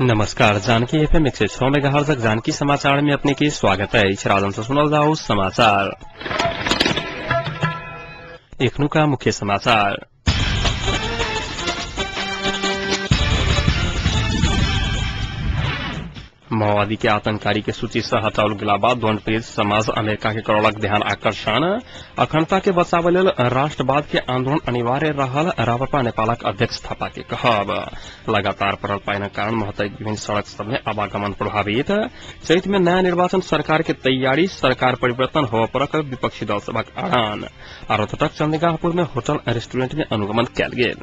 नमस्कार, Janaki FM 106 megahertz Janaki समाचार में अपने के स्वागत है। राजन से सुनल जाओ समाचार। एखनुका मुख्य समाचार। माओवादी के आतंककारी के सूची से हटाओल गेला बाद द्वंद पीड़ित समाज अमेरिका के करौलक ध्यान आकर्षण। अखंडता के बचाव लेल राष्ट्रवाद के आंदोलन अनिवार्य रहल राप्रपा नेपालक अध्यक्ष थापा के कहब। लगातार पड़ल पानिक कारण महोत्तरीक विभिन्न सड़क सब में आवागमन प्रभावित। चैत में नया निर्वाचन सरकार के तैयारी, सरकार परिवर्तन होबय परक विपक्षी दल सभक ऐलान। रौतहटक चंदिकापुर में होटल रेस्टोरेंट में अनुगमन कयल गेल।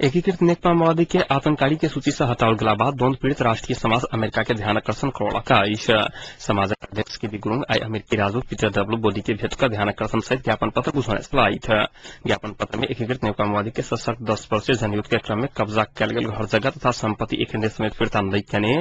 एकीकृत नेकपा माओवादी के आतंककारी के सूची से हटाओल गेला बाद द्वंद पीड़ित राष्ट्रीय समाज अमेरिका के ध्यान आकर्षण करौलक अछि। समाजक अध्यक्ष के गुरुङ आई अमेरिकी राजदूत पीटर डब्ल्यू बोडी के भेंट कर ध्यान आकर्षण सहित ज्ञापन पत्र बुझौने छलथि। ज्ञापन पत्र में एकीकृत नेकपा माओवादी के सशक्त 10 वर्षीय जनयुद्ध के क्रम में कब्जा कयल गेल घर जग्गा तथा सम्पत्ति एखन समेत फिर्ता नहि केने,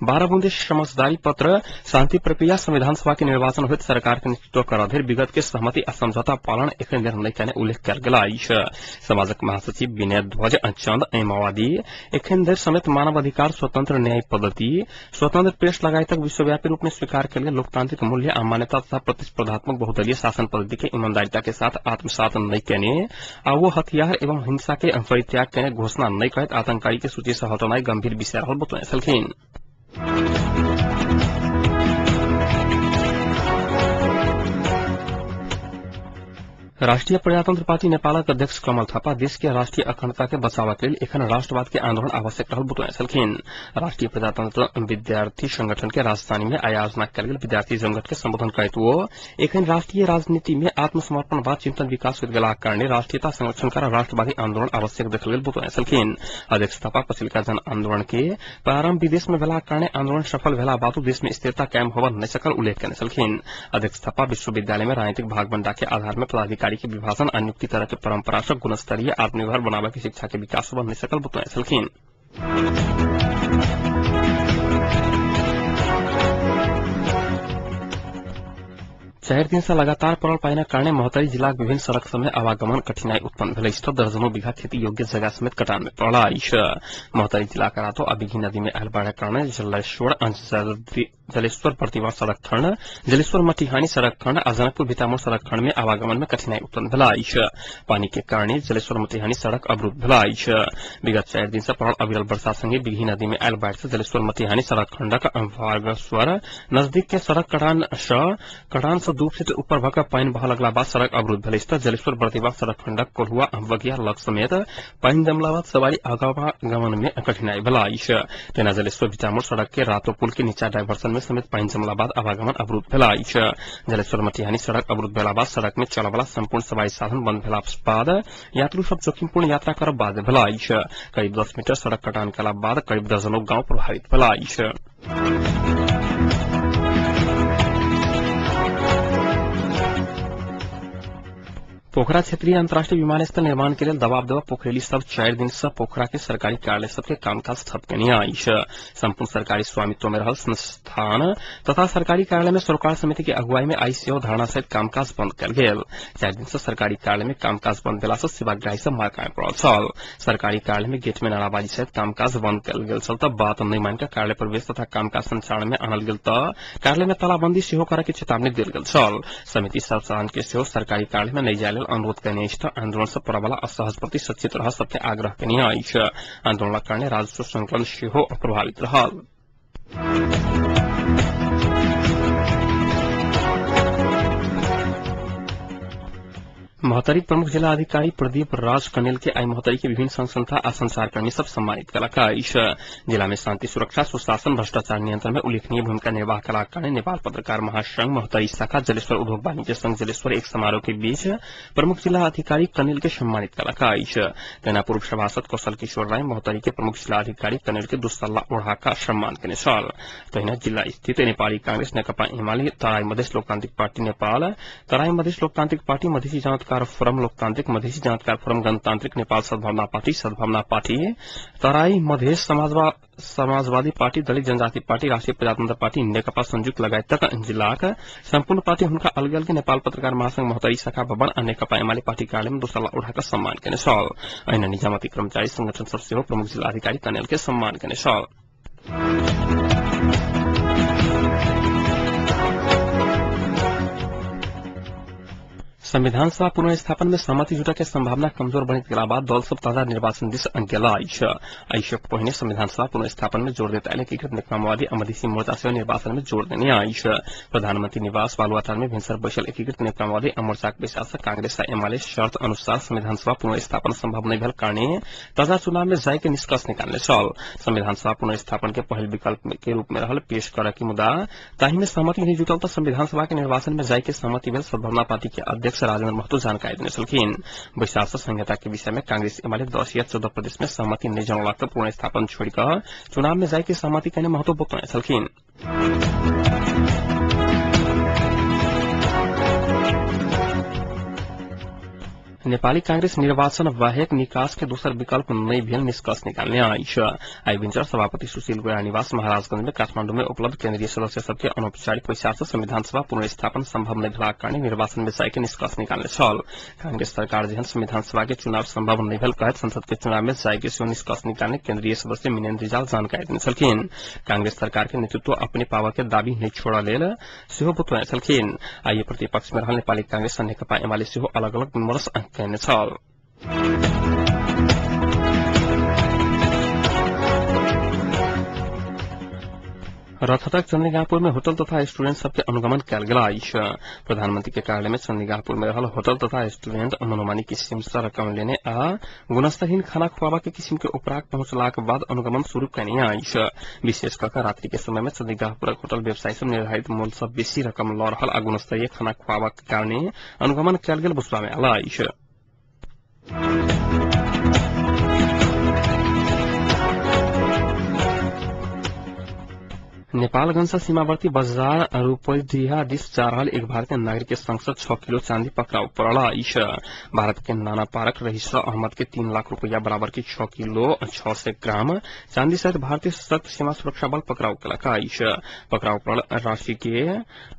12 बुंदे समझदारी पत्र, शांति प्रक्रिया, संविधान सभा के निर्वाचन होइत सरकार के नेतृत्व करऽ धरि विगत के सहमति आ समझौता पालन एखन धरि नहि केने उल्लेख कयल गेल अछि। समाजक महासचिव विनय ध्वज चंद माओवादी एखन धरि समेत मानवाधिकार, स्वतंत्र न्याय पद्धति, स्वतंत्र प्रेस लगायतक विश्वव्यापी रूप में स्वीकार कयल गेल लोकतांत्रिक मूल्य आ मान्यता तथा प्रतिस्पर्धात्मक बहुदलीय शासन पद्धति के ईमानदारिता के साथ आत्मसात नहि केने आ वो हथियार एवं हिंसा के परित्याग केने घोषणा नहि करैत आतंककारी के सूची से हटौनाइ गंभीर विषय रहल बतौने छलखिन। राष्ट्रीय प्रजातंत्र पार्टी नेपालक अध्यक्ष कमल थापा देश के राष्ट्रीय अखंडता के बचाव के लेल एखन राष्ट्रवाद के आंदोलन आवश्यक रहल बतौने छलखिन। राष्ट्रीय प्रजातंत्र विद्यार्थी संगठन के राजधानी में आयोजना कयल गेल विद्यार्थी जमघट के संबोधन करैत ओ एखन राष्ट्रीय राजनीति में आत्मसमर्पण बाद चिंतन विकास होइत गेलाक कारणे राष्ट्रीयता संरक्षण कर राष्ट्रवादी आंदोलन आवश्यक देखल गेल बतौने छलखिन। अध्यक्ष थापा पछिलका जन आंदोलन के प्रारंभ विदेश में भेलाक कारणे आंदोलन सफल भेला बादो देश में स्थिरता कायम होबय नहि सकल उल्लेख केने छलखिन। अध्यक्ष थापा विश्वविद्यालय में राजनीतिक भागबंडा के आधार में पदाधिकारी के विभाजन आ नियुक्ति तरह के परंपरा से गुणस्तरीय आत्मनिर्भर बनावे के शिक्षा के विकास होबय नहि सकल बतौने छलखिन। चारि दिन से लगातार पड़ल पानिक कारणे महोत्तरी जिलाक विभिन्न सड़क सब में आवागमन कठिनाई उत्पन्न भेल अछि। दर्जनों बीघा खेती योग्य जगह समेत कटान में पड़ल अछि। महोत्तरी जिलाक रातो आ बिघी नदी में आयल बाढ़क कारणे जलेश्वर प्रतिमा सड़क खंड, जलेश्वर मटिहानी सड़क खंड आ जनकपुर भितामोड़ सड़क खंड में आवागमन में कठिनाई उत्पन्न भेल अछि। पानी के कारणे जलेश्वर मटिहानी सड़क अवरुद्ध भेल अछि। विगत 4 दिन से पड़ल अविरल वर्षा संगे बिघी नदी में आयल बाढ़ से जलेश्वर मटिहानी सड़क खंडक भागेश्वर नजदीक के सड़क कटान से 2 फीट ऊपर भऽ पानि बहऽ लगला बाद सड़क अवरुद्ध भेल अछि। जलेश्वर बर्दिवा सड़क खंडक कोल्हुआ बगिया लग समेत पानि जमला बाद सवारी आवागमन में कठिनाई भेल अछि। तेना जलेश्वर भितामोड़ सड़क के रातो पुल के नीचा डाइवर्सन में समेत पानि जमला बाद आवागमन अवरुद्ध भेल अछि। जलेश्वर मटिहानी सड़क अवरुद्ध भेला बाद सड़क में चलयवला संपूर्ण सवारी साधन बंद भेला बाद यात्रु सब जोखिमपूर्ण यात्रा करब बाध्य भेल अछि। करीब 10 मीटर सड़क कटान केला बाद करीब दर्जनों गांव प्रभावित भेल अछि। पोखरा क्षेत्रीय अंतर्राष्ट्रीय विमानस्थल निर्माण के लेल दबाव देवा पोखरेली सब 4 दिन से पोखरा के सरकारी कार्यालय सबके कामकाज ठप केने अछि। संपूर्ण सरकारी स्वामित्व में रहल संस्थान तथा सरकारी कार्यालय में सरोकार समिति के अगुवाई में आई सेहो धरना सहित कामकाज बंद कयल गेल। 4 दिन से सरकारी कार्यालय में कामकाज बंद भेला से सेवाग्राही सब मार पड़ल छल। सरकारी कार्यालय में गेट में नाराबाजी सहित कामकाज बंद कयल गेल छल त बात नहि मानि कऽ कार्यालय प्रवेश तथा कामकाज संचालन में आनल गेल त कार्यालय में तालाबंदी सेहो करय के चेतावनी देल गेल छल। समिति सर्वसाधारण के सेहो सरकारी कार्यालय में नहि जाय लेल अनुरोध केने अछि त आंदोलन से पड़यवला असहज प्रति सचेत रहऽ सबके आग्रह केने अछि। आंदोलनक कारणे राजस्व संकलन सेहो प्रभावित रहल। महोत्तरीक प्रमुख जिला अधिकारी प्रदीप राज कनेल के आई महोत्तरी के विभिन्न संघ संस्था आ संचारकर्मी सब सम्मानित कयलक अछि। जिला में शांति सुरक्षा, सुशासन, भ्रष्टाचार नियंत्रण में उल्लेखनीय भूमिका निर्वाह कयलाक कारणे नेपाल पत्रकार महासंघ महोत्तरी शाखा जलेश्वर उद्योग वाणिज्य संघ जलेश्वर एक समारोह के बीच प्रमुख जिला अधिकारी कनेल के सम्मानित कयलक अछि। तेना पूर्व सभासद कौशल किशोर राय महोत्तरी के प्रमुख जिला अधिकारी कनेल के दुसल्ला ओढ़ाका सम्मान केने छल। तहिना जिला स्थित नेपाली कांग्रेस, नेकपा एमाले, तराई मधेश लोकतांत्रिक पार्टी नेपाल, तराई मधेश लोकतांत्रिक पार्टी, मधेसी जनता जानकार फोरम लोकतांत्रिक, मधेसी जानकार फोरम गणतांत्रिक, नेपाल सद्भावना पार्टी, सद्भावना पार्टी, तराई मधेस समाजवादी पार्टी, दलित जनजाति पार्टी, राष्ट्रिय प्रजातंत्र पार्टी, नेकपा संयुक्त लगायतक जिल्लाक सम्पूर्ण पार्टी हुनका अलग अलग नेपाल पत्रकार महासंघ महोत्तरी शाखा भवन आ नेकपा एमाले पार्टी कार्यालय में दोसल्ला उठाकर सम्मान केने छल। अहिना निजामती कर्मचारी संगठन सब सेहो प्रमुख जिल्लाधिकारी कनेल के सम्मान केने छल। संविधान सभा पुनर्स्थापन में सहमति जुटय के संभावना कमजोर बनित गेला बाद दल सब ताजा निर्वाचन दिस गेल अछि। एहि पहिने संविधान सभा पुनर्स्थापन में जोर देत आयल एकीकृत नेकपा माओवादी आ मधेसी मोर्चा सेहो निर्वाचन में जोर देने अछि। प्रधानमंत्री निवास बालुवाटार में भिनसर बैसल एकीकृत नेकपा माओवादी आ मोर्चाक बैसार सँ कांग्रेस आ एमाले शर्त अनुसार संविधान सभा पुनर्स्थापन संभव नहि भेल कारणे ताजा चुनाव में जाय के निष्कर्ष निकालने छल। संविधान सभा पुनर्स्थापन के पहिल विकल्प के रूप में रहल पेश करय के मुदा ताहि में सहमति नहि जुटल त संविधान सभा के निर्वाचन में जाय के सहमति भेल सद्भावना पार्टी के अध्यक्ष राजेन्द्र महतो जानकारी देने छलखिन। बैसार से संहिता के विषय में कांग्रेस एमाले 10 या 14 प्रदेश में सहमति नहि जनौलक त पुनर्स्थापन छोड़ि कऽ चुनाव में जाय के सहमति केने महतो बतौने छलखिन। नेपाली कांग्रेस निर्वाचन बाहेक निकास के दोसर विकल्प नहि भेल निष्कर्ष निकालने अछि। आइ भिनसर सभापति सुशील गोयरा निवास महाराजगंज में काठमांडू में उपलब्ध केन्द्रीय सदस्य सबके अनौपचारिक बैसार से संविधान सभा पुनर्स्थापन संभव नहि भेलाक कारणे निर्वाचन में जाय के निष्कर्ष निकालने छल। कांग्रेस सरकार जेहन संविधान सभा के चुनाव संभव नहि भेल कहैत संसद के चुनाव में जाय के सेहो निष्कर्ष निकालने केन्द्रीय सदस्य मिनेन्द्र रिजाल जानकारी देने छलखिन। कांग्रेस सरकार के नेतृत्व अपने पावर के दावी नहि छोड़ऽ लेल सेहो बतौने छलखिन। आइ प्रतिपक्ष में रहल नेपाली कांग्रेस आ नेकपा एमाले सेहो अलग अलग विमर्श केने छल। रथतक चंद्रिकापुर में होटल तथा रेस्टोरेंट सबके अनुगमन कयल गेल अछि। प्रधानमंत्री के कार्यालय में चंद्रिकापुर में रहल होटल तथा रेस्टोरेंट मनोमानी किसिम से रकम लेने आ गुणस्तरहीन खाना खुआबा के किसिम के उपराग पहुंचलाक बाद अनुगमन शुरू केने अछि। विशेष कऽ कऽ रात्रि के समय में चंद्रिकापुरक होटल व्यवसायी सब निर्धारित मूल्य सँ बेसी रकम लऽ रहल आ गुणस्तरीय खाना खुआबा के कारणे अनुगमन कयल गेल बुझबा में आयल अछि। नेपालगंज से सीमावर्ती बाजार रूपैडीहा दिस जा रहल एक भारतीय नागरिक के संग से 6 किलो चांदी पकड़ाव पड़ल अछि। भारत के नाना पारक रईस अहमद के 3 लाख रुपया बराबर के 6 किलो 600 ग्राम चांदी सहित भारतीय सशस्त्र सीमा सुरक्षा बल पकड़ाव केलक अछि। पकड़ाव पड़ल राशि के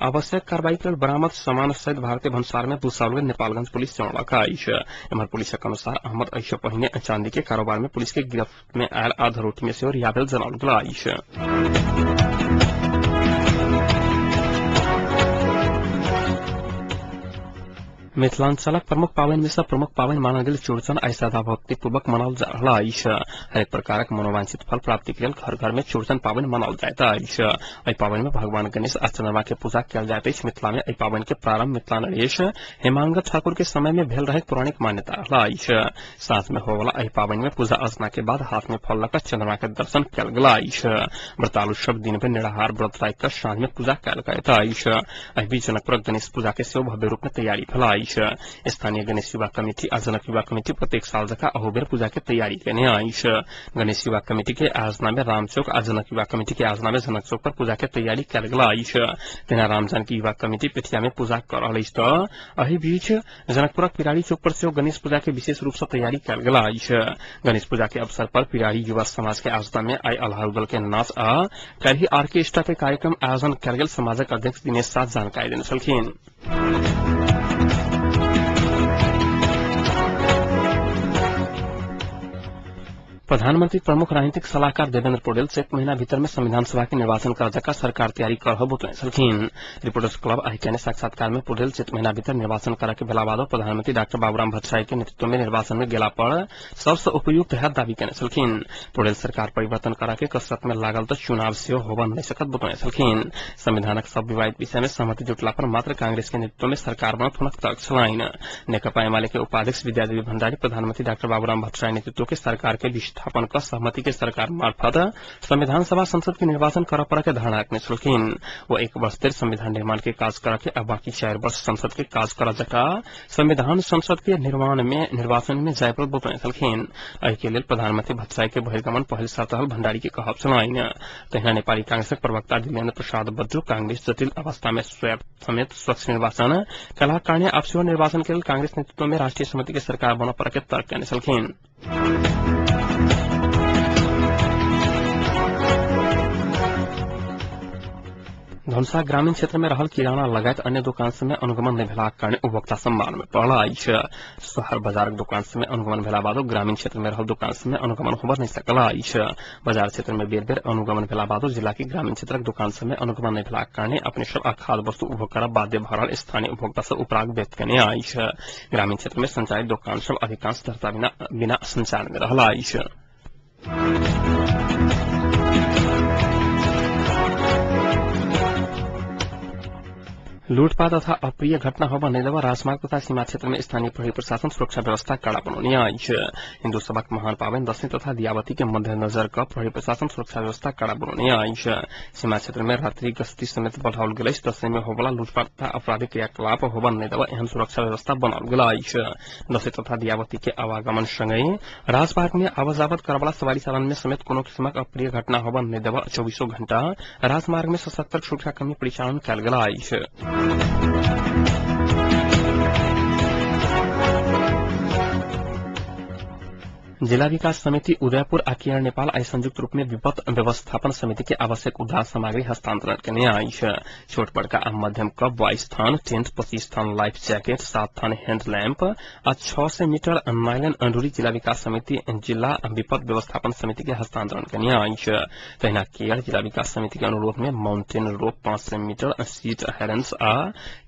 आवश्यक कार्रवाई के लेल बरामद सामान सहित भारतीय भंसार में 2 नेपालगंज पुलिस जनौलक अछि। एम्हर पुलिसक अनुसार अहमद एहि पहिने चांदी के कारोबार में पुलिस के गिरफ्त में आयल आधरोटी में सेहो रिहा भेल जनाओल गेल अछि। मिथिलांचलक प्रमुख पावनि में सँ प्रमुख पावनि मानल गेल चौड़चन आइ श्रद्धा भक्तिपूर्वक मनाओल जा रहल अछि। हरेक प्रकारक मनोवांछित फल प्राप्ति के लेल घर घर में चौड़चन पावनि मनाओल जाइत अछि। एहि पावनि में भगवान गणेश आ चंद्रमा के पूजा कयल जाइत अछि। मिथिला में एहि पावनि के प्रारंभ मिथिला नरेश हेमांगद ठाकुर के समय में भेल रहै पौराणिक मान्यता रहल अछि। साँझ में होयवला एहि पावनि में पूजा अर्चना के बाद हाथ में फल लऽ कऽ चंद्रमा के दर्शन कयल गेल अछि। व्रतालु सब दिन भरि निराहार व्रत राखि कऽ साँझ में पूजा कयल जाइत अछि। एहि बीच जनकपुरक गणेश पूजा के सेहो भव्य रूप में तैयारी भेल अछि। स्थानीय गणेश युवा कमिटी आ जनक युवा कमिटी प्रत्येक साल जकाँ अहू बेर पूजा के तैयारी केने अछि। गणेश युवा कमिटी के आयोजना में राम चौक आ जनक युवा कमिटी के आयोजना में जनक चौक पर पूजा के तैयारी कयल गेल अछि। तहिना राम जानकी युवा कमिटी पेठिया में पूजा कऽ रहल अछि तऽ एहि बीच जनकपुरक पिरारी चौक पर सेहो गणेश पूजा के विशेष रूप सँ तैयारी कयल गेल अछि। गणेश पूजा के अवसर पर पिरारी युवा समाज के आयोजना में आइ अल्हा के नाच आ काल्हि आर्केस्ट्रा के कार्यक्रम आयोजन कयल गेल समाजक अध्यक्ष दिनेश साह जानकारी देने छलखिन। प्रधानमंत्री प्रमुख राजनीतिक सलाहकार देवेन्द्र पौडेल चैत महीना भीतर में संविधान सभा के निर्वाचन कर जका सरकार तैयारी कर रहल बतौने छलखिन। रिपोर्टर्स क्लब आइ केने साक्षात्कार में पौडेल चैत महीना भीतर निर्वाचन करऽ के भेला बादो प्रधानमंत्री डाक्टर बाबूराम भट्टराई के नेतृत्व में निर्वाचन में गेला पर सबसे उपयुक्त है दावी केने छलखिन। पौडेल सरकार परिवर्तन करऽ के कसरत में लागल तऽ चुनाव सेहो होबऽ नहि सकत बतौने छलखिन। संविधानक सब विवादित विषय में सहमति जुटला पर मात्र कांग्रेस के नेतृत्व में सरकार बनत हुनक तर्क छलनि। नेकपा एमाले के उपाध्यक्ष विद्यादेवी भण्डारी प्रधानमंत्री डाक्टर बाबूराम भट्टराई नेतृत्व के सरकार के स्थापन क सहमति के सरकार मार्फत संविधान सभा संसद के निर्वाचन कर पर के धारणा रखने छलखिन। वो 1 वर्ष धरि संविधान निर्माण के काज कर के आ बाकी 4 वर्ष संसद के काज कर जका संविधान संसद के निर्माण में निर्वाचन में जाय पर बतौने छलखिन। एहि के लेल प्रधानमंत्री भट्टराई के बहिर्गमन पहिल शर्त रहल भण्डारी के कहब छलनि। तहिना नेपाली कांग्रेसक प्रवक्ता दिलेन्द्र प्रसाद बज्जू कांग्रेस जटिल अवस्था में समेत स्वच्छ निर्वाचन कलाक कारणे आब सेहो निर्वाचन के लेल कांग्रेस नेतृत्व में राष्ट्रीय समिति के सरकार बनऽ पर के तर्क कयने छलखिन। धनुषा ग्रामीण क्षेत्र में रहल किराना लगायत अन्य दोकान सब में अनुगमन नहि भेलाक कारणे उपभोक्ता सम्मान में पड़ल अछि। शहर बाजारक दोकान सब में अनुगमन भेला बादो ग्रामीण क्षेत्र में रहल दोकान सब में अनुगमन होबऽ नहि सकल अछि। बाजार क्षेत्र में बेर बेर अनुगमन भेला बादो जिला के ग्रामीण क्षेत्रक दोकान सब में अनुगमन नहि भेलाक कारणे अपने सब आ खाद्य वस्तु उपभोग करब बाध्य भऽ रहल स्थानीय उपभोक्ता सब उपराग व्यक्त कयने अछि। ग्रामीण क्षेत्र में संचालित दोकान सब अधिकांश दर्ता बिना संचालन में रहल अछि। लूटपाट तथा अप्रिय घटना होबऽ नहि देबऽ राजमार्ग तथा सीमा क्षेत्र में स्थानीय प्रहरी प्रशासन सुरक्षा व्यवस्था कड़ा बनौने अछि। हिन्दू सभक महान पावनि दशमी तथा दियावती के मद्देनजर क प्रहरी प्रशासन सुरक्षा व्यवस्था कड़ा बनौने अछि। सीमा क्षेत्र में रात्रि गश्ती समेत बढ़ाओल गेल अछि। दशमी में होबला लूटपाट तथा आपराधिक क्रियाकलाप होबऽ नहि देबऽ एहन सुरक्षा व्यवस्था बनाओल गेल अछि। दशमी तथा दियावती के आवागमन संगहि राजमार्ग में आवाजावत करबला सवारी साधन में समेत कोनो किस्मक अप्रिय घटना होबऽ नहि देबऽ 24 घंटा राजमार्ग में सशक्त सुरक्षाकर्मी परिचालन कयल गेल अछि। जिला विकास समिति उदयपुर आ केयर नेपाल आइ संयुक्त रूप में विपद व्यवस्थापन समिति के आवश्यक उद्धार सामग्री हस्तांतरण केने अछि। छोट बड़का आ मध्यम क 22 थान टेंट, 25 थान लाइफ जैकेट, 7 थान हैंड लैंप आ 600 मीटर नायलन अंडूरी जिला विकास समिति जिला विपद व्यवस्थापन समिति के हस्तांतरण केने अछि। तहिना केयर जिला विकास समिति के अनुरोध में माउंटेन रोप 500 मीटर, सीट हेरेंस आ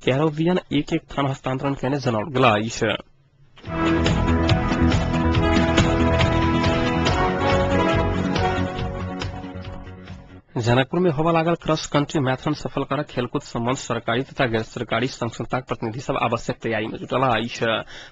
कैरोबियन 1-1 थान हस्तांतरण केने जनाओल गेल अछि। जनकपुर में होबऽ लागल क्रॉस कंट्री मैराथन सफल कर खेलकूद संबंध सरकारी तथा गैर सरकारी संघ संस्थाक प्रतिनिधि सब आवश्यक तैयारी में जुटल अछि।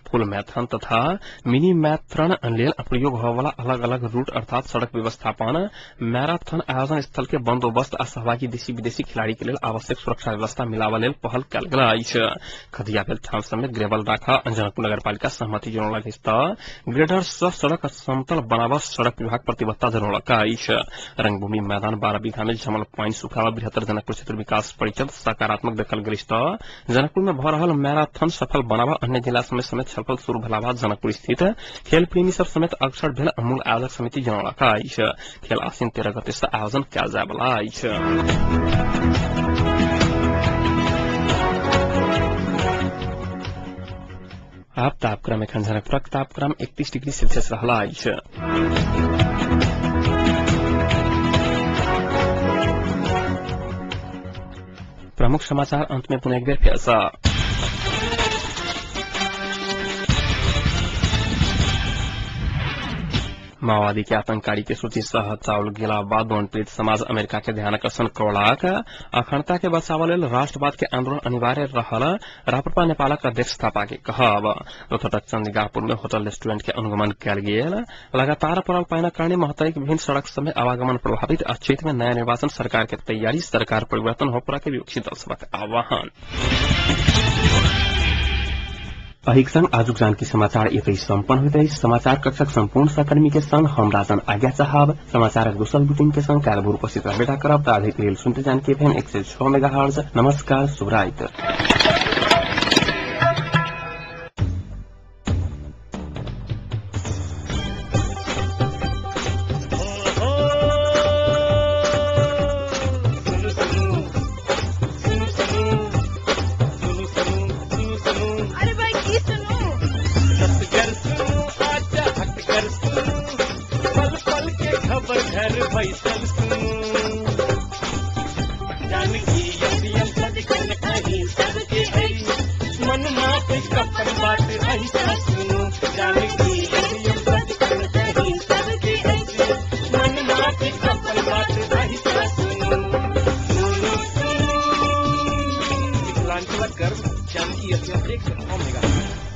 फुल मैराथन तथा मिनी मैराथन लेल प्रयोग होबऽवाला अलग अलग रूट अर्थात सड़क व्यवस्थापन, मैराथन आयोजन स्थल के बंदोबस्त आ सहभागी देशी विदेशी खिलाड़ी के लेल आवश्यक सुरक्षा व्यवस्था मिलाबऽ लेल पहल कयल गेल अछि। खदिया भेल ठाम सब में ग्रेवल राखऽ जनकपुर नगरपालिका सहमति जनौलक अछि तऽ ग्रेडर सँ सड़क समतल बनाबऽ सड़क विभाग प्रतिबद्धता जनौलक अछि। रंगभूमि मैदान 12 बीघा में जमल पानि सुखावा बृहत्तर जनकपुर क्षेत्र विकास परिषद सकारात्मक देखल गेल तऽ जनकपुर में भऽ रहल मैराथन सफल बनाबऽ अन्य जिला समेत समेत छलफल शुरू भेला बाद जनकपुर स्थित खेल प्रेमी सब समेत अग्रसर भेल मूल आयोजक समिति जनौलक अछि। खेल आसिन 13 गते से आयोजन कयल जायवला अछि। आब तापक्रम एखन जनकपुरक तापक्रम 31 डिग्री सेल्सियस रहल अछि। प्रमुख समाचार अंत में पुनः एक बेर फेर सँ। माओवादी के आतंककारी के सूची से हटाओल गेला बाद द्वंद्व समाज अमेरिका के ध्यानाकर्षण करौलाक अखंडता के बचाव लेल राष्ट्रवाद के आंदोलन अनिवार्य रहल राप्रपा नेपालक अध्यक्ष थापा के कहब। रोहतक चंदिगापुर में होटल रेस्टोरेंट के अनुगमन कयल गेल। लगातार पड़ल पानिक कारणे महोत्तरीक विभिन्न सड़क सब में आवागमन प्रभावित आ चैत में नया निर्वाचन सरकार के तैयारी, सरकार परिवर्तन होपरा के विपक्षी दल सभक आह्वान। एहिक संग आजुक जानकी समाचार एतै सम्पन्न होइत अछि। समाचार कक्षक सम्पूर्ण सहकर्मी के संग हम राजन आज्ञा चाहब। समाचारक दोसर बुलेटिन के संग काल्हि भोर उपस्थित रहबे करब। ताधरि लेल सुनते जानकी एफएम 106 मेगाहर्ट्ज। नमस्कार, शुभरात्रि। मिथिलांचलक गर्व जानकी एफएम 106 मेगाहर्ट्ज।